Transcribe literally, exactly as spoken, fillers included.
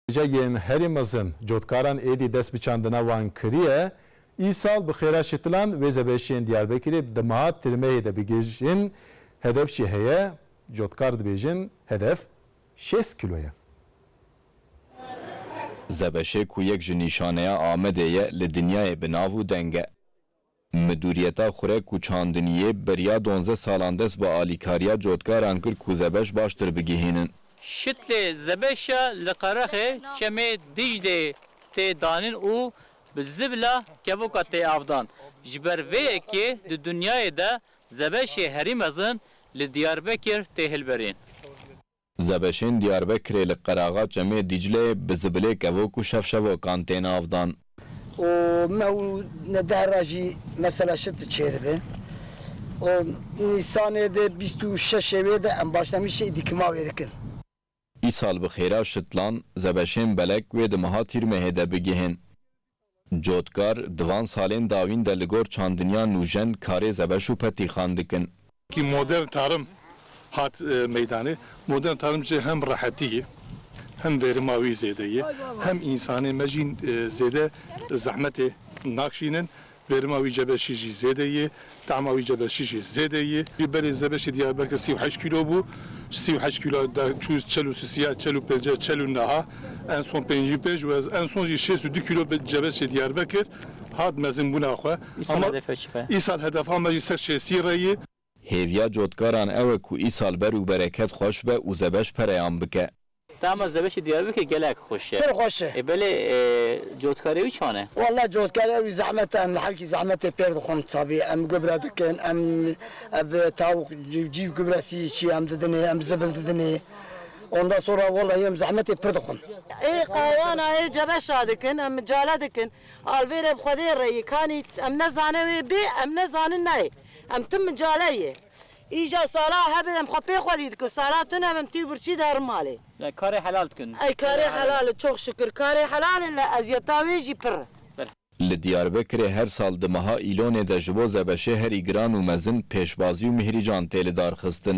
Hêja yên herî mezin cotkaran êdî dest bi çandina wan kiriye. Îsal bi xêra şitilan wê zebeşên Diyarbekirê di meha Tirmehê de bigihîjin. Hedef jî heye, cotkar dibêjin hedef şêst kîlo ye. Zebeşê ku yek ji nîşaneya Amedê ye, li dinyayê bi nav û deng e. Midûriyeta xurek û çandiniyê beriya duwazdeh salan dest bi alîkariya cotkaran kir ku zebeş baştir bigihînin. Şitlê zebeşa li Qerexê çemê Dîclê tê danîn û bi zibla kevoka tê avdan. Ji ber vê yekê di dinyayê de zebeşê herî mezin li Diyarbekir tê hilberîn. Zebeşên Diyarbekirê li qeraxa çemê Dîcleyê bi zibilê kevok û şevşevokan tên avdan. û me û ne deh ra jî mesela şit çêdibe. Û Nîsanê de bîst û şeşê wê de em başlamışê dikima wê dikin. Îsal bi xêra şitlan, zebeşên belek wê di meha Tîrmehê de bigihên. Cotkar di van salên dawîn de li gor çandiniya nûjen karê zebeş û petîxan dikin. Ki modern tarım hat, e, meydanê. Modern tarım jî hem rehetî ye, hem verima wî zêde ye, hem însanê me jî, e, zêde zehmetê nakşînin. Verima wî cebeşî jî zêde ye, tahma wî cebeşî jî zêde ye. Ji berê zebeşê Diyarbekir sî û heşt kîlo bû. Sî û heşt kîlo de çû çel û sisiya, çel û pênce, çel û neha. En son pêncî pênc û ez en son jî şêst û du kîlo be-, cebeşê Diyarbekir hat mezinbûna xwe. Îsal Ama hedefe çi be? Îsal hedefa me jî ser şêstî re ye. Hêviya cotkaran ew e ku îsal ber û bereket xweş be û zebeş pereyan bike. Tama zebeşê Diyarbekir gelek xweş e. Pir xweş e. E, belê, e, cotkarê wî çan e? Wallah, cotkarê wî zehmet e, em li hevkî zehmetê pêr dixwin tabî. Em gubra dikin, em ev tavuk cîv, cîv gubra sî çi em didinê, em zibil didinê. Ondan sonra wallahi em zehmetê pir dixwin. Ê qawana ê cebeşa dikin, em micale dikin. Alvêrê bi Xwedê re yê kanî em nezane wê bê, em nezanin nayê. Em tim micale yê. Îja sala hebe em xwe pê xwedî dikin, sala tune em tî birçî derin malê. Yani karê helal dikin. Ey karê helal, çok şükür karê helal in, le eziyeta wê jî pir. Li Diyarbekirê her sal di meha Îlonê de ji bo zebeşê herî giran û mezin pêşbazî û mihrîcan tê lidarxistin.